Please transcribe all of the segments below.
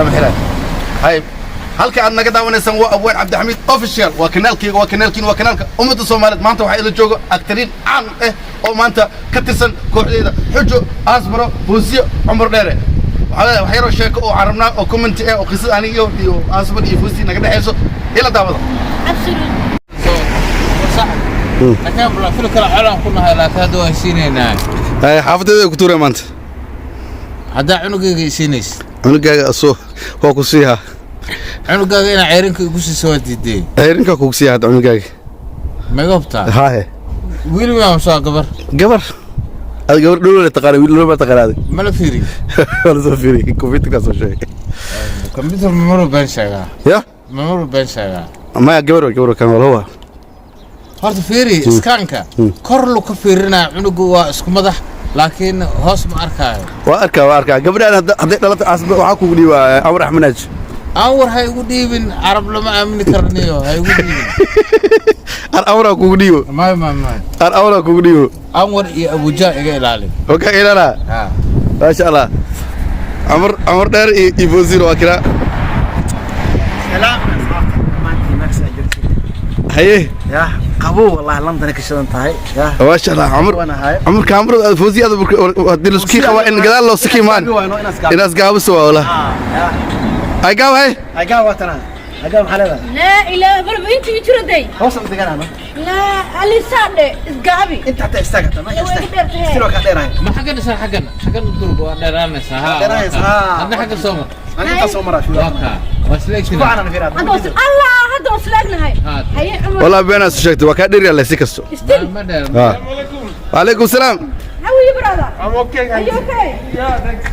Lama xirayo. Hay, halka aad naga daawanaysaan waa Abwaan Cabdixamiid Official. Waa kanaalkayga, waa kanaalkiin, waa kanaalka ummadda Soomaaliyeed. Maanta waxaa ila jooga actoriin caan ah oo maanta ka tirsan kooxdeyda Xujo, Asmaro, Foosiyo, Cumar Dheere. Waxaa leedahay wax yaroo sheeko oo carabnaa oo comment ah oo qisada aniga iyo Asmar iyo Foosiyo naga dhexayso. Ila daawada. Laakiin bal fil kale colaan ku nahay, laakiin hadda waan siinaynaa. Hay, xaafadeeda ku tuuray maanta. Haddaa cunugayga isiinaysa. Cunugaaga asoo waa ku siihaa. Cunugaaga inaa ceyrinka igu siiso waa diiday. Ceyrinka kugu siiyaa hadda cunugaaga. Maga hubtaa? Haye. Wiil miyaa soo gabar? Gabar. Ad gabar dhulole taqaana, wiil dhulole taqaanaade. Mala fiiri? Waa la soo fiiriyey, computerkaa soo sheegay. Computer mamaru been sheegaa. Ya. Mamaru been sheegaa. Maya, gabar wa, gabar kan wala. Horta fiiri, scanka kor lu ka fiirinaya, cunugu waa isku madax, laakiin hoos ma arkaayo. Waa arkaa, waa arkaa. Gabadhaan hadday dhalato, asba waxaa kugu dhiibaa Amar Axmed. Anwar ha igu dhiibin, Carab lama aamini karaniyo, ha igu dhiibin. Ar Amraa kugu dhiibo. May, may, may. Ar Amraa kugu dhiibo. Anwar iyo Abuja iga ilaali. Okay, ilaalaa. Ha. Maasha Allah. Cumar Dheer iyo Foosina waa kiraa. Salaam asxaabta maantii meesha aad joogtid. Haye. Yah, qabow wallahi, London ka shidan tahay yah. Maasha Allah, Cumar. Wanahay. Cumar, kaamarada aad Foosi aad haddii lasku qabaa in gadaal loo siki maan. Inaas gaabiso waa wala. Ay gaab hay. Ay gaab watana. Ay gaab, maxaa leedahay? Laa ilaaha bal intii jiraday. Hoos u deganaa. Laa alisaadhe isgaabi. Inta hataa istaagata meesha. Way istaag. dheer tahay. Sidoo kale dheerahay. Ma xaggan dhisan, xaggan xaggan u durug, waa dheeraanaysaa ha. Dheeraanaysaa, ha. Hadna xagga soo mar. Ani inta soo maraa. Waa kaa, waa isla egtina. Kucana fiiraad. Hadda Allah, hadda waslaagnahay. Haye Cumar. Walaa beenaas sheegtay, waa kaa dheer yahay si kasto. Still. Ma dheer. Ha. وعليكم السلام. How are you, brother? I'm okay. Are you okay? Yeah, thanks.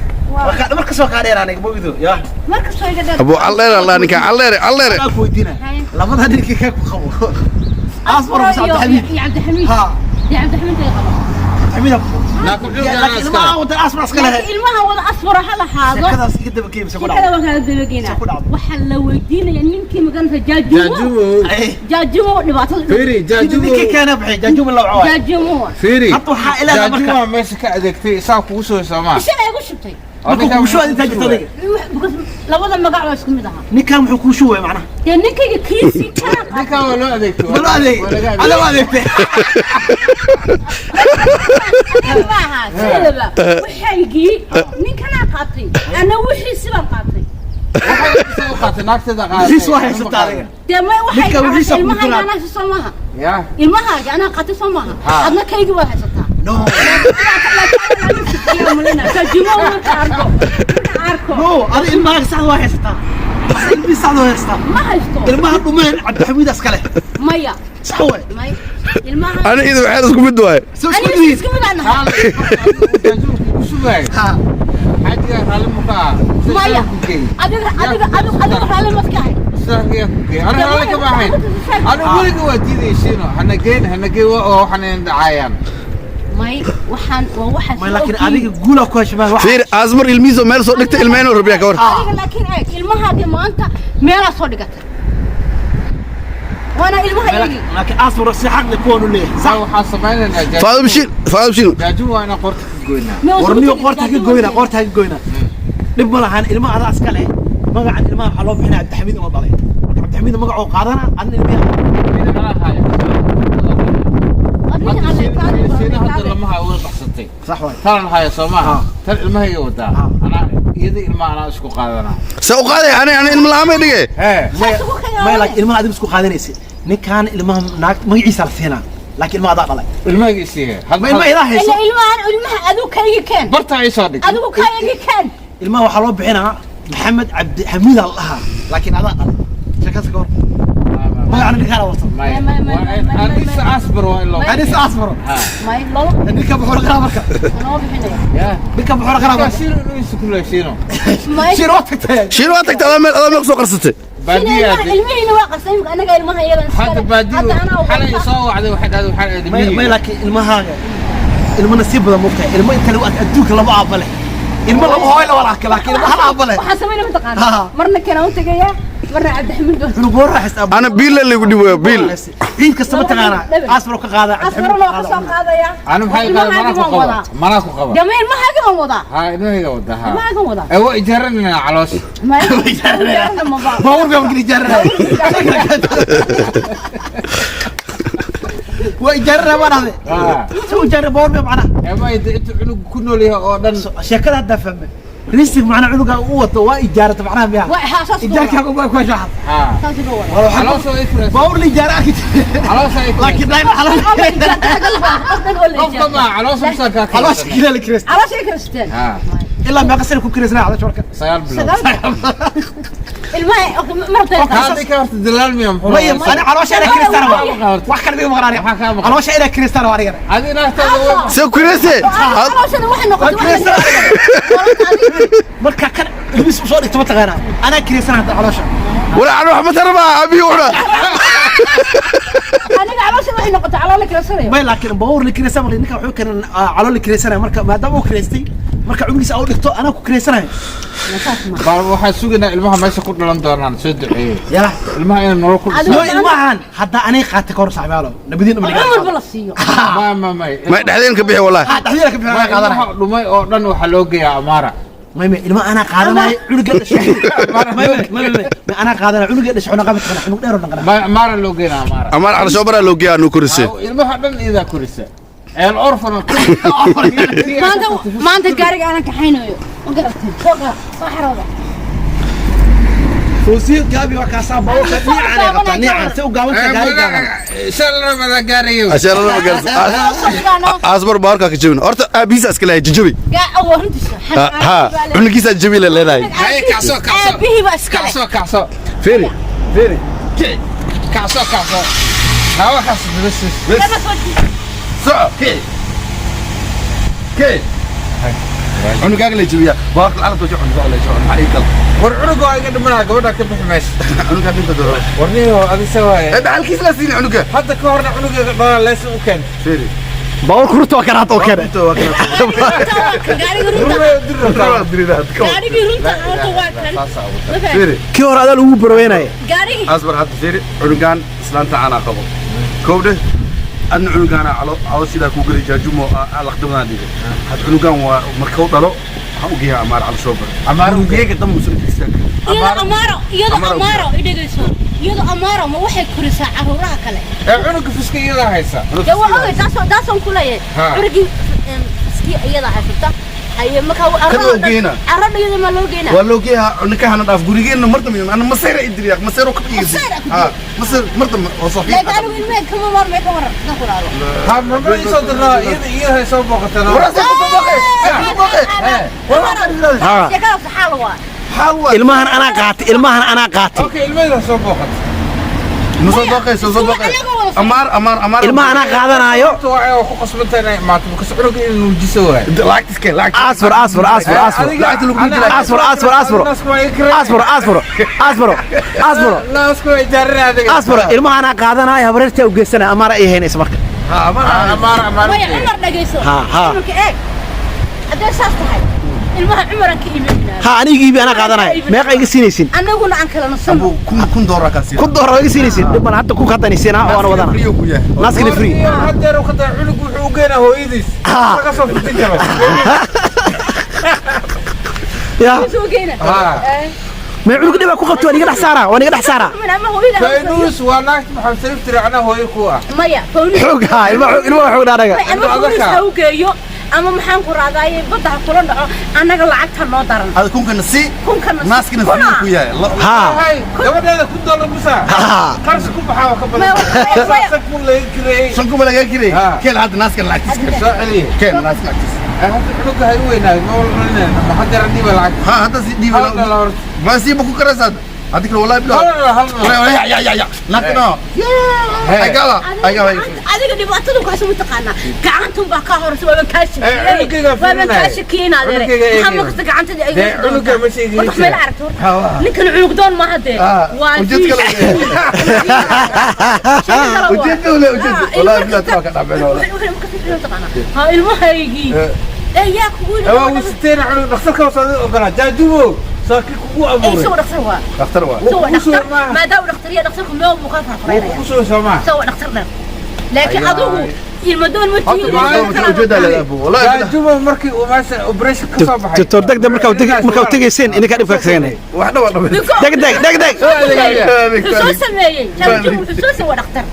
Marka soo kaa dheeraanay bogido yah. Marka soo iga dheer. Abu Calleer, Allah, ninka Calleer, Calleer. Anaa ku weydiina. Haye. Labada ninka ka ku qabo. Asmar iyo Cabdixamiid. iyo Cabdixamiid. Ha. Iyo Cabdixamiid ay qabo. Cabdixamiid ku qabo. Laakiin cunugan laakiin ilmaha wada Asmar iska lehe. Laakiin ilmaha wada Asmar ha lahaado. Sheekadaas iga daba geebsa ku sheekada dhacdo. Waan kala dabageynaa. Ku dhacdo. Waxaa la weydiinaya ninkii maganata Jaajumo. Jaajumo. Ay. Jaajumo dhibaatada. Fiiri, Jaajumo. Ninkii keena bixi Jaajumo la waco. Jaajumo. Fiiri. Hadda waxaa ilaaha marka. Jaajumo meesha ka adeegtay isaa kugu soo soomaa. Isaga igu shubtay. Markuu kugu shubay intaa jirta adiga. Because labada magac waa isku mid ahaa. Ninkan muxuu kuu shubay macnaha? Dee ninkayga kiisii kana qaatay. Ninkan waa loo adeegtay. Ma loo adeegay? Waa laga Alla waa adeegtay. Aniga maaha sideedaba, waxaygii ninkanaa qaatay, ana wixiisi baan qaatay. Waxay isagu qaatay, naagteeda qaadatay. Wixiis waa haysataa adiga. Dee may waxay Ninka wixiisa kugu ilmahayga jiraan. anaa haysto soo maaha? Ya. Ilmahaaga anaa qaatay soo maaha? Ha. Adna kaygii waad haysataa. No. Jaajumo marka arko, marka arko. No, adiga ilmahaaga saxda waa haysataa. Asa ilmihii saxda waa haysataa. Ma haysto. Ilmaha dhumeen Cabdixamiid iska leh. Maya. Sax waay. May ilmaha. Ana idin waxay isku mid waay. Soo isku aniga dhihin. isku mid aan nahay. Jaajumo kugu shubay. Ha. Xaajiga raalli mu ka ah? Maya, adiga adiga adiga adiga raalli ma ka ahay? Sidaa ku geey. Ana raalli kama ahayn. Ana weliga waa diiday shiino. Hana geyn, hana geyn, oo waxaan in dhacayaan. May, waxaan waa waxaan May, laakiin adiga guula ku heshay wax. Fiir, Asmar ilmihiisa meel soo dhigtay, ilmeen rabiya ka war. Adiga laakiin eeg, ilmahaagii maanta meelaa soo dhigatay, waana ilmaha iyagii. Laakiin Asmar si xaq leh kuwan u leeyahay. Sax, waxaan samaynaynaa. Faado Bashir, Faado Bashir. Jaajumo waa inaan qoorta ka goynaa. Warniyo qoorta ka goyna, qoorta ka goyna. Dhib ma lahan, ilmaha adaa iska leh. Magacan ilmaha waxaa loo bixinaa Cabdixamiid inuu dhalay. Marka Cabdixamiid magacuu qaadana, adna ilmihi. Anaa haya. Shiina hadda lama hayo, way baxsatay. Sax waay. Talan haya soo maaha? Tan ilmahayga wadaa. Anaa iyada ilmaha anaa isku qaadanaa. Sa u qaaday? Ani ilma la'aan may dhige. Hee. Maya, laakiin ilmaha adiga isku qaadanaysa. Ninkan ilmaha naag magaciisa la siinaa, laakiin ilmaha adaa dhalay. Ilmahayga isiihe. Ma ilmaha idaa hayso. Ila ilmahan, ilmaha adigu kaygi keen. Barta ay soo dhig. Adigu kaygi keen. Ilmaha waxaa loo bixinaa Maxamed Cabdixamiid aa la dhahaa, laakiin adaa dhalay. Sheekaas ka war, magacana ninkaana wato. Maya. Anisa Asbar waa in loo. Anisa Asmaro. May lolo. Ninka muxuu dhaqanaa marka? Loo bixinaya. Ya. Ninka muxuu dhaqanaa marka? Shiino inuu isu kulay shiino. May. Shir waa tagtay. Shiin waa tagtay, adaa meel soo qarsatay. Baadiyaa. Ilmihiina waa qasay anaga ilmaha iyadan. Hadda baadiyo xalay soo wacday, waxay dhahday waxaan aaday may may miyiga. Laakiin ilmahaaga ilmo nasiib badan moogtahay, ilmo inta lagu adduunka lama aabba leh, ilmo lama hooyo la walaaka, laakiin ilmo hal aabba leh. Waxaan sameynaa Ha. mataqaana, marna kanaan u tegayaa. Marna Cabdixamiid baa. Cunug waa raaxaysta. Ana biil la lagu dhibo biil. Ciid kasta ma taqaanaa asbaro ka qaada. Asmarna waa ka soo qaadaya. Ana maxay qaada? Manaa ku qaba, manaa ku qaba. Jameel mahaaga waan wadaa. Ha, ilmahayga wada ha. Ilmahaagan wadaa. Ee, waa ijaaranayna caloosha. Baabuurka markii ijaarana waa ijaarana baan ahde. Soo ijaarana baabuur macnaha. Ee, ma inta cunug ku nool yahay oo dhan. Sheekada hadda fahme risig macnaha cunuga u wato waa ijaarata macnaha miya? Ijaarkaaga waa ku heshaa. Ha. Caloosha way kiraysa. Baabuur la ijaara arki. Caloosha ay kiraysa. Laakiin daaima Qofka ma caloosha musaarkaa. caloosha kila la kiraysta. Caloosha kirasteen. Ha. Ilaa meeqa sana ku kiraysnaa caloosha marka? 9 bilood. Ilmaha marta. Hadda ka horta dalaal miya muxuu? Maya, ana caloosha inaa kiraystaan waa wax kale miga maqlaan. Maxaa kaa maqan? Caloosha inaa kiraystaan waa anigana. Adi naagtaada way. Se kurese. Calooshana waxay noqotay. Marka kan ilmihiis usoo dhigto ma taqaanaa anaa kiraysana hadda caloosha. Wala ana wax ma tarabaa abi wala. Aniga caloosha waxay noqotay calool la kirasanayo. May, laakiin baabuur la kiraysan marka ninka wuxuu keenan calool la kiraysanaya marka maadaama uu kiraystay marka cunugiisa au dhigto anaa ku kiraysanayo. Bal waxaan sugaynaa ilmaha meesha ku dhalan doonaan soo duceeyey. Yala. Ilmaha inay nolol ku Adigo- Yo ilmahan hadda anay qaatay kahor saaxiibaalo nabadiin uma. Cumar ba la siiyo. Ma ma may. Ma dhaxdeen ka bixi wallahi. Ha, dhaxdiina ka bixin anaa qaadanaya. Ilmaha dhumay oo dhan waxaa loo geeyaa Amaara. May may, ilma anaa qaadanaya cunuga dhashay. May may may may may, anaa qaadanaya cunuga dhashay cunug qabad kana cunug dheer oo dhan. Ma Amaara loo geynaa Amaara. Amaar cala soo baraa loo geeyaa nu kurese. Ilmaha dhan iidaa korisa eel orfan. Maanta maanta gaariga aanan kaxaynayo ma garatay? Soo qaad, soo xarooda. Foosiyo gaabi waa kaasaa baabuurka niicaan ay qabtaa niicaan si u gaabanta gaari gaaban. Shalna gaarayo. Ashaara ma garso. Soo dhigaano. Asbar baarka ka jabin. Horta aabiisa iska leeyahay jajabi. Gaa awoorintisa. Ha, cunugiisa jabi la leedahay. Haye, kacso, kacso. Aabihii baa iska leh. Kacso, kacso. Fiiri. Fiiri. Kacso, kacso, hawa kacso bas. Lama soo jiido. Soco, kici. Kici. Cunugaaga la jabiyaa. Baarka lacagta wajo cunugaaga la jabiyaa. Maxaa ii kale? War cunuga waa iga dhimanaa, gabadha ka bixi meesha. Cunugaa dhinta dooro. War niyo adise waaye. Ee, dhaxalkiisa la siinin cunuga. Hadda ka horna cunugayga dhalaa leesan u keentay. Fiiri. Baabuurka rurta waa kan hadda oo keenay. Inta waa kana. Gaariga runta waa kan. Gaariga runta. Waa dirida. Gaarigii runta horta waa kan. Ma fahamtay? Fiiri. Kii hore adaa lagu baraweynaya. Gaarigii. Asbar hadda fiiri cunugaan islaanta aanaa qabo. Kowdhe adna cunugaana calooshidaa kuu geli jaajumo laqdamadaan dhigay. Had cunugaan waa markuu dhalo waxaan u geeyaa Amaar cala soo bar. Amaar u Geega dam musan istaag. Iyada Amaaro, iyada Amaaro. Amaaro i dhegayso. Iyada Amaaro ma waxay korisaa caruuraha kale? Ee, cunuga fiska iyadaa haysa. Dee waa ogay, taasoo taasaan ku leeyahay. Ha. Curigii fiskii iyada haysata. Haye marka Kan loo geynaa. Carrada iyada ma loo geynaa? Waa loo geeyaa nikahana dhaaf gurigeenna mar dambe ana masayra idriya masayro ka dhigaysa. Masayra ku Ha, masayr mar dambe oo soo Laakiin anigu ilmaha kama maarmay ka waran sidaan ku dhahdo. Ha, marmar ii soo dirnaa iyada iyada hay soo booqatana. Waraasay ku soo booqay. Ku booqay. Ha. Sheekadaas xaal waa. Xaal waa. Ilmahan anaa qaatay, ilmahan anaa qaatay. Okay, ilmahayda soo booqata. Ma soo booqay, soo booqay. Amaar Amaar Amaar. Ilmaha anaa qaadanaayo. Horta waa ku qasbantahay inay imaato because cunuga inay nuujiso waaye. Lacagta iska lacagta. Asfur asfur asfur asfur. Lacagta lagu jiraa. Asfur asfur asfur asfur asfur asfur asfur. Naasku way jaarin adiga. Asfur, ilmaha anaa qaadanaayo habareertaa u geysanaya Amaara ay haynaysa marka. Ha, Amaar. Amaar Amaar. Maya, Cumar dhagayso. Ha, ha. Cumarka eeg. Haddee saas tahay ilmaha Cumaran ka iibinaa. Ha, aniga iibi, anaa qaadanaayo. Meeqa iga siinaysin? Annaguna aan kala nasano. Abu kun kun doolar ka siin. $1000 iga siinaysin? Dhib mana, hadda kun haddan isiinaa oo ana wadana. Free ku yahay. Naaskana free. Haddeer uu ka daa cunug wuxuu u geynaa hooyadiis. Ha. Laga soo fitin karo. Ya. Soo geynaa. Ha. May, cunug dhibaa ku qabto waan iga dhex saaraa, waan iga dhex saaraa. Cumar ama hooyada ha soo. Faynuus waa naagta maxamed Sariif tiri anaa hooyo ku ah. Maya, Fawnuus. Xoog ha, ilmaha xoog, ilmaha xoog dhaanaga. Ama Fawnuus ha u geeyo ama maxaan ku raadaaye badda ha kula dhaco, annaga lacagta noo daran. Hada kunkana si Kunkana si. naaskana free ku yahay. Ha. Hay, gabadheeda $1000 busa. Ha. Qarshi ku baxaa waa ka badan. Maya. San kun laga kireeyey. Shan kuma laga kiray. Ha. Keen hadda naaskana lacagtiisa. Soo celiye. Keen naaskana lacagtiisa. Ee, hadda cunuga hay u weynaayo ma wala dhalinayna ma haddeer dhiiba lacag. Ha, hadda si dhiiba. Hal dollar horta. Ma sii ku karaysaa. Hadda kale wallahi bilaa. Hal dollar, hal dollar. Wallahi ya ya ya. Naakana. Agala, agala. Adiga dhibaatada ku haysa mataqaanaa gacantun baa kaa horeysa waaba kaa Ee, cunugayga shakiyey, waaba kaa fiirinaya. shakiyin adeere. Cunugayga eegaya. Maxaa markasta gacantada ay Dee, cunuga meesha igaga horta meel jira. aragto horta ninkan cunug doon maaha dee. Ah, waa ujeedka la Ujeedka ule ujeedka. Wallahi bilaa taa ka dhacay wallahi. Ha, ilmahaygii ee yaa kugu Waa wasiteen cunug dhakhtarka hoose adiga ogolaa jaajubo. Saaki kugu Ay, abuuray. isagoo dhakhtar waa. Dhakhtar waa. Isagoo Wuu ku dhakhtar. soo- Maadaama uu dhakhtar yahay, dhakhtarku meel buu kaa Wuu farfaraynaya. kugu soo soomaa. Isagoo dhakhtar dhan. Laakiin Ayaa. adigu ilmadoon ma tihiin. Horta Ujeedaa leedahay abu. Wallahi Jaajumo markii uu meesha operation ka soo baxay. Doctor degdeg markaa u tegayseen idinkaa dhibka kasaganay. Wax dhawa dhamay. Degdeg degdeg. Soo adeegaya. Wuxuu soo sameeyey. Jaamacadu wuxuu soo sameeyey waa dhakhtar.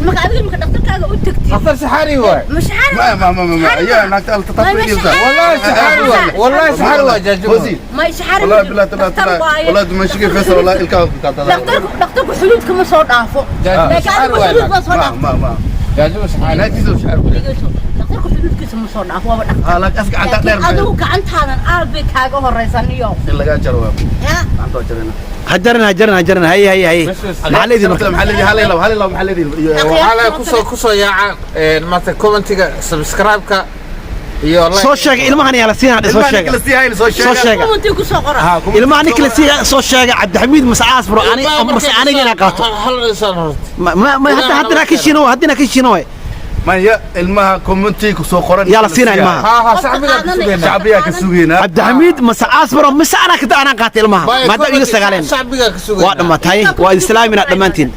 Marka adiga marka dhakhtarkaaga u tagtid. Dhakhtar saxaari waay. Ma shaxaari ما ما ما ما يا naagta alta tafriiqda. والله saxaari waay. والله saxaari waay jaajumo. Hosi. Ma shaxaari. والله بالله تلا Dhakhtar waaye. والله دمشقي فيصل والله ilka Dhakhtarku dhakhtarku xuduudka ma soo dhaafo. Jaajumo Laakiin saxaari adigu waay. xuduud ma soo ما dhaafo. ما ما Jaajumo saxaari. naagtiisa shaar ku Dhegeyso. Dhakhtarku xuduudkiisa ma soo dhaafo waaba dhakhtar. ha laak aska gacanta dheer Laakiin adigu gacantaadan aad bay kaaga horeysan iyo. In laga jaro waa Ya. gacanta waa jarina. Hajaran hajaran hajaran haye haye haye. Maxaa leediin marka? Maxaa leediin? Hal iyo labo, hal iyo labo, maxaa leediin? Waxaa laga kusoo yaaca maanta commentiga, subscribe-ka iyo like. Soo sheega ilmahan yaa la siinaa, soo Ilmaha sheega. ninka la sii hayn, soo sheega. Soo sheega. Commentiga ku soo qora. Ha, Ilmaha ninka la siiya soo sheega, Cabdixamiid mase Aasbro ani mase aniga inaan qaato. Hal insaan horta. Ma hadda ka shiino, haddina ka shiino way. Maya, ilmaha commentiga ku soo qoran. Yaa la siinaa ilmaha. Ha shacbiga ku sugeynaa. Shacbiga ka sugeynaa. Cabdixamiid mase Aasbro mase anaa ka anaan qaatay ilmaha. Maadaama iga sagaaleen. Shacbiga ka sugeynaa. Waa dhammaatay, waa islaamina dhammaantiin.